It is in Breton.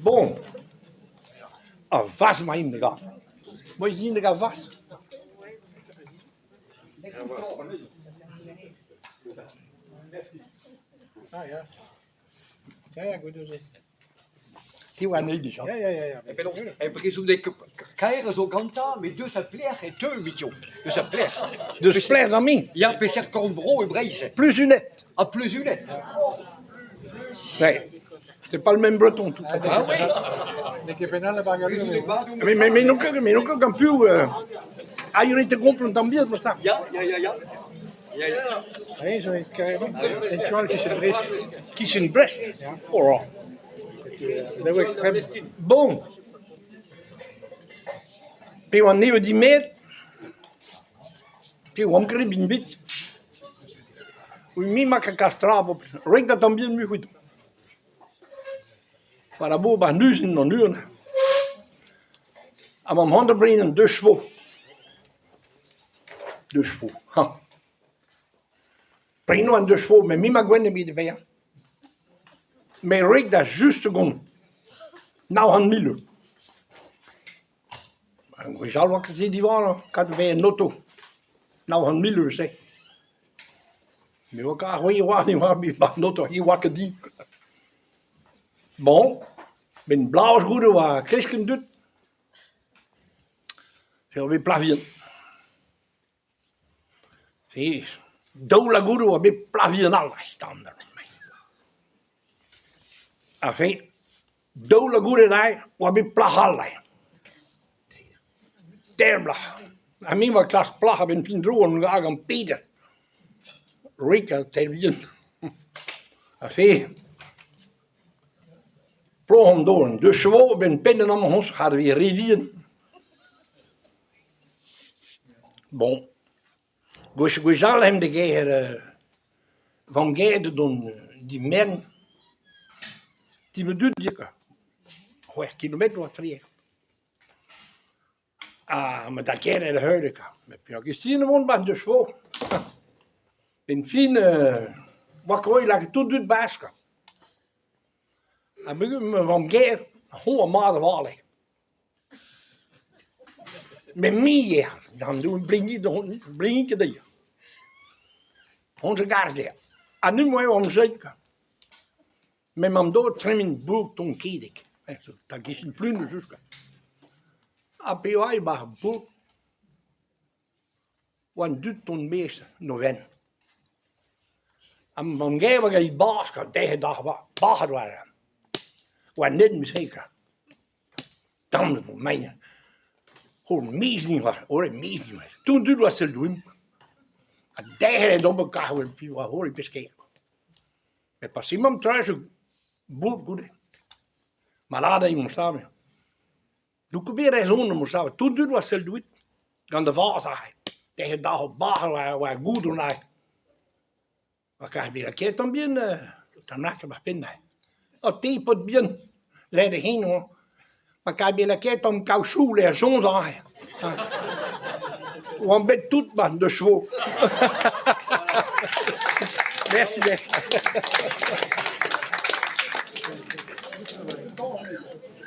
Bon, ar vazh 'maint da gaout. Moi 'yin da gaout vazh. Ah ya. Ya, ya, goude-se. Te oa anezhi dija. Ya, ya, ya, ya. E penaos, e brezhoneg kaer a zo gantañ, met deus a pelec'h e teu evito? Deus a pelec'h? Deus pelec'h amañ? Ya, peseurt korn-bro e Breizh? Pluzunet. Ah, Pluzunet. Ouais. C'est pas le même breton tout à fait. Ah oui N'eo ket penal ar galloud. Mais, mais, mais n'on ket, mais n'on ket gant piv ah, il te comprend tant bien pour ça. Ya, ya, ya, ya. Ya, ya. Oui, zo carrément. En tu all kichen Brest. Kichen Brest. Oh. Daou extrême. Bon. Pe oan nevez dimet, pe oan ket bin bet. Oui, mi ma ket kas tra, rek da tamm bihan muc'hout. War a bo 'ba 'n uzin an unan. Ha ma c'hoant da brenañ deux chevaux. Deux chevaux, hañ. Prenañ an deux chevaux, met me 'ma gwenn ebet da vezañ. Met ret da just gont 900 000 eur. Gwechall 'oa ket se diwar kad 'vez un oto. 900 000 eur se. Me 'oa ket ar c'hwezh 'oa ne oa bet 'ba an oto, he 'oa ket din. Bon, 'benn bloaz goude 'oa kresk an dud. Eo bet plac'h vihan. Daou vloaz goude 'oa bet plac'h vihan all. Aze, daou vloaz goude neuze 'oa bet plac'h all. Teir bloaz. Ha me 'oa klask plac'h a-benn fin dro hag an peder. Rik ha teir vihan. Aze, ploaz an daol, deux chevaux a-benn penn an amañ c'had 'vez re vihan. Bon, gwech gwechall em degemer vamm-gaer da dont dimerenn ti ma dud kwa, c'hwec'h kilometr 'oa tre. Ha ma da-gêr da heul kwa, met peogwir e vont 'ba an deux chevaux. 'Benn fin 'oa ket lakaet tout dud 'barzh kwa. Ha ma vamm-gaer c'hoant 'oa mat a-walc'h. Met me eo, bleniñ ket dezhi. Hon a gar dezhañ. Ha neuze eo amzer met m'am do tremen bourk Tonkedeg. Da gichen Plun just kwa. Ha peogwir 'ba ar bourk 'oa an dud 'tont 'maez novenn. Ha ma mamm-gaer 'oa gant he bazh kwa, derc'het doc'h bac'het 'oa. 'Oa net 'm-se kwa. Tamm eo mein. Hol mezhin 'oa, holl mezhin 'oa. Tout an dud 'oa sell doimp. Ha derc'hel d'ober kahwel piv 'oa holl e pesketa. Met pa simamp traezh bout goude. Malade eo savet. N'on ket bet rezon emañ savet. Tout an dud 'oa sell doit gant da vazh aze. Derc'hel da bac'h 'oa goudon aze. Ma kar bet lakaet tamm bihan tamm lakaet ma penn aze. Ha te paotr bihan, lec'h da c'hin oa. Ma kar bet lakaet tamm kaochoù lec'h soñj aze. Oan bet tout 'ba an deux chevaux. Merci dezhe.